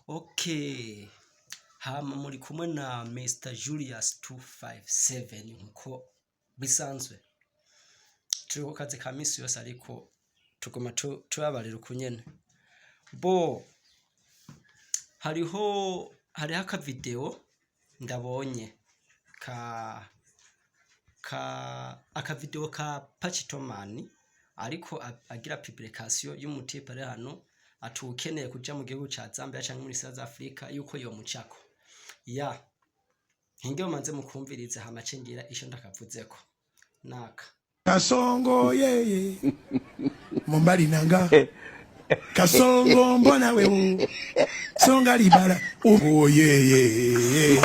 Okay, hama muri kumwe na Mr Julius 257 nkuko bisanzwe. Turi ku kazi ka misi yose, ariko tuguma tubabarira ukunyene. Bo hariho akavideo ndabonye ka akavideo ka Pachitomani, ariko agira publication y'umutipe ari hano, ati ukeneye kuja mu gihugu ca Zambia canke muri South Africa yuko yomucako. Ya hinge mumanze mukumvirize, hama ce ngira ico ndakavuzeko naka. Kasongo yeye mobali nanga Kasongo, mbona wewe songa libala oh yeye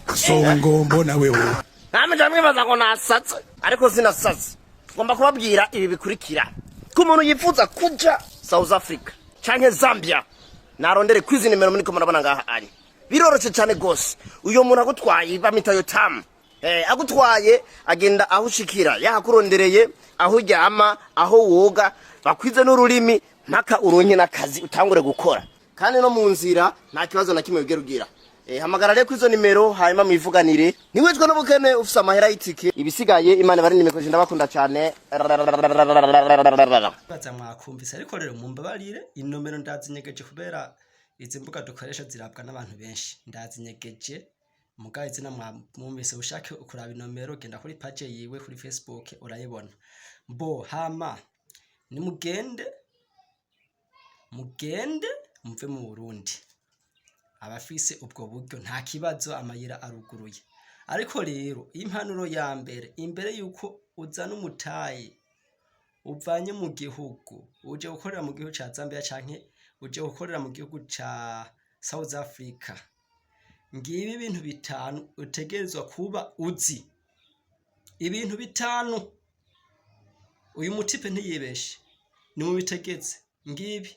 Kasongo, mbona wewe. Namwe mwibaza ngo nasatse, ariko sinasatse. Ngomba kubabwira ibi bikurikira: ko umuntu yifuza kuja South Africa canke Zambia, narondere kwizi nimero muriko murabona ngaha anye. Biroroshe cane gose. Uyo muntu agutwaye bamita Yotamu. Agutwaye agenda aho ushikira, yahakurondereye aho uryama, aho woga, bakwize n'ururimi mpaka uronke n'akazi utangure gukora. Kandi no mu nzira nta kibazo na kimwe wigera ugira. Hamagara rero kwizo nimero, hanyuma mwivuganire. Ntiwicwe n'ubukene ufise amahera y'itike. Ibisigaye Imana bari nimero. Ndabakunda cyane. Baza mwakumvise, ariko rero mumbabarire, inomero ndazinyegeje kubera izi mbuga dukoresha zirabwa n'abantu benshi. Ndazinyegeje, mugabo izina mwumvise. Ushake kuraba inomero, genda kuri page yiwe kuri Facebook urayibona. Bo hama nimugende, mugende muve mu Burundi. Abafise ubwo buryo nta kibazo, amayira aruguruye. Ariko rero impanuro ya mbere, imbere yuko uzana umutayi uvanye mu gihugu uje gukorera mu gihugu ca Zambia canke uje gukorera mu gihugu ca South Africa, ngibi ibintu bitanu utegerezwa kuba uzi. Ibintu bitanu, uyu mutipe ntiyibeshe, nimubitegetse ngibi.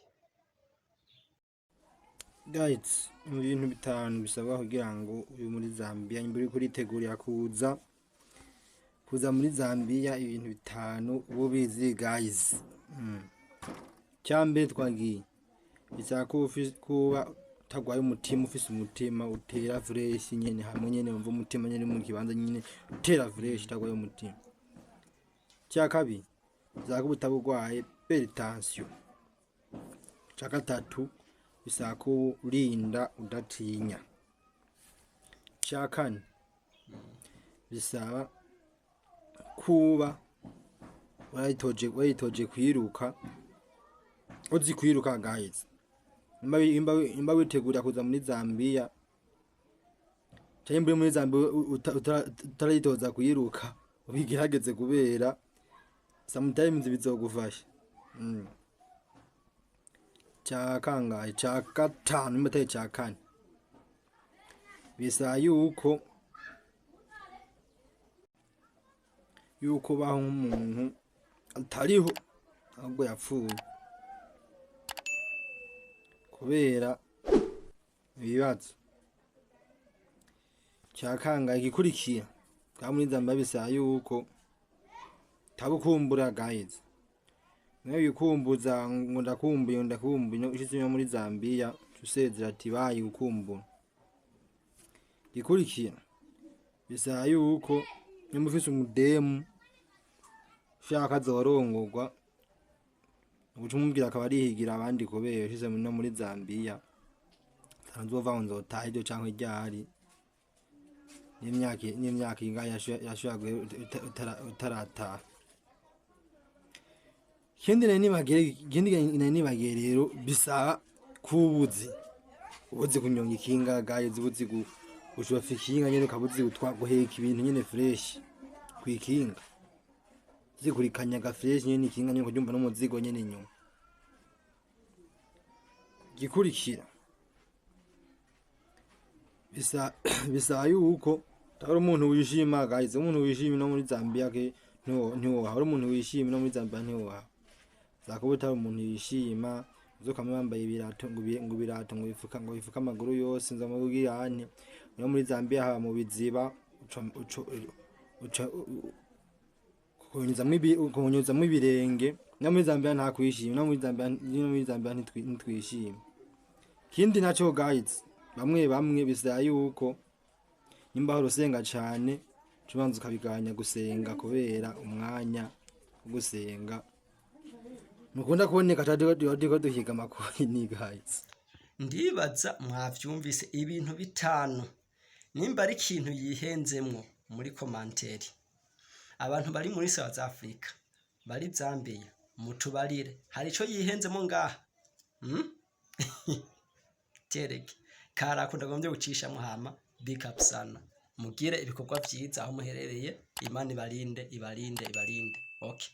Guys, mu bintu bitanu bisabwa kugira ngo uyu muri Zambia, nyuma uriko uritegurira kuza muri Zambia, ibintu bitanu uba ubizi, guys. Cyambere twagiye, bisaba kuba utagwaye umutima, ufise umutima utera fresh nyene, hamwe nyene wumva umutima nyene mu kibanza nyene utera fresh, utagwaye umutima. Cya kabiri, bisaba kuba utabugwaye hypertension. Cya gatatu, bisaba kuba urinda udatinya. Cya kane, bisaba kuba waritoje kwiruka, uzi kwiruka, guys. Nimba witegurira kuza muri Zambia cyangwa muri Zambia utarayitoza kwiruka, ubigerageze kubera sometimes bizogufasha. Cya kangahe? Cya gatanu, nimba atari cya kane, bisaba yuko baho nk'umuntu atariho ahubwo yapfuye kubera ibibazo. Cya kangahe igikurikira bwa muri Zambia, bisaba yuko tabukumbura, guys. Nawe wikumbuza ngo ndakumbuye, ndakumbuye, ushitse no muri Zambia usezera ati bayi gukumbura. Igikurikira, bisaba yuko nimba ufise umudemu ushaka azorongorwa, uca umubwira akaba arihigira abandi, kubera ushitse no muri Zambia nzova ngo nzotaha iryo canke ryari, n'imyaka ingahe yashobora guhera utarataha. Ikindi nari nibagiye rero, bisaba kuba ubuzi kunyonga ikinga, guys, ubuzi gushofa ikinga nyene, ukaba uzi guheka ibintu nyene fresh kw'ikinga, uzi kurikanyaga fresh nyene ikinga nyene, kuryumva n'umuzigo nyene inyuma. Igikurikira, bisaba yuko utari umuntu wishima, guys. Umuntu wishima no muri Zambia ke ntiwoha. Uri umuntu wishima no muri Zambia ntiwoha. Bisaba kuba utari umuntu yishima, uzokama wambaye ibirato ngo ibirato ngo bifuka amaguru yose, nza ante no muri Zambia haba mu biziba, uca uca kunyuzamwo ibirenge. No muri Zambia nta kwishima, no muri Zambia ntitwishima. Ikindi naco guys, bamwe bamwe bisaba yuko nimba uhora usenga cane, uca ubanza ukabigabanya gusenga, kubera umwanya wo gusenga ntukunda kuboneka, tuba turiko duhiga amakoini guys. Ndibaza mwavyumvise ibintu bitanu. Nimba ari ikintu yihenzemwo muri commentaire, abantu bari muri South Africa, bari Zambia, mutubarire hari ico yihenzemo ngaha? Tereke karako ndagombye gucishamwo. Hama big up sana, mugire ibikorwa vyiza aho muherereye. Imana ibarinde, ibarinde, ibarinde. Okay.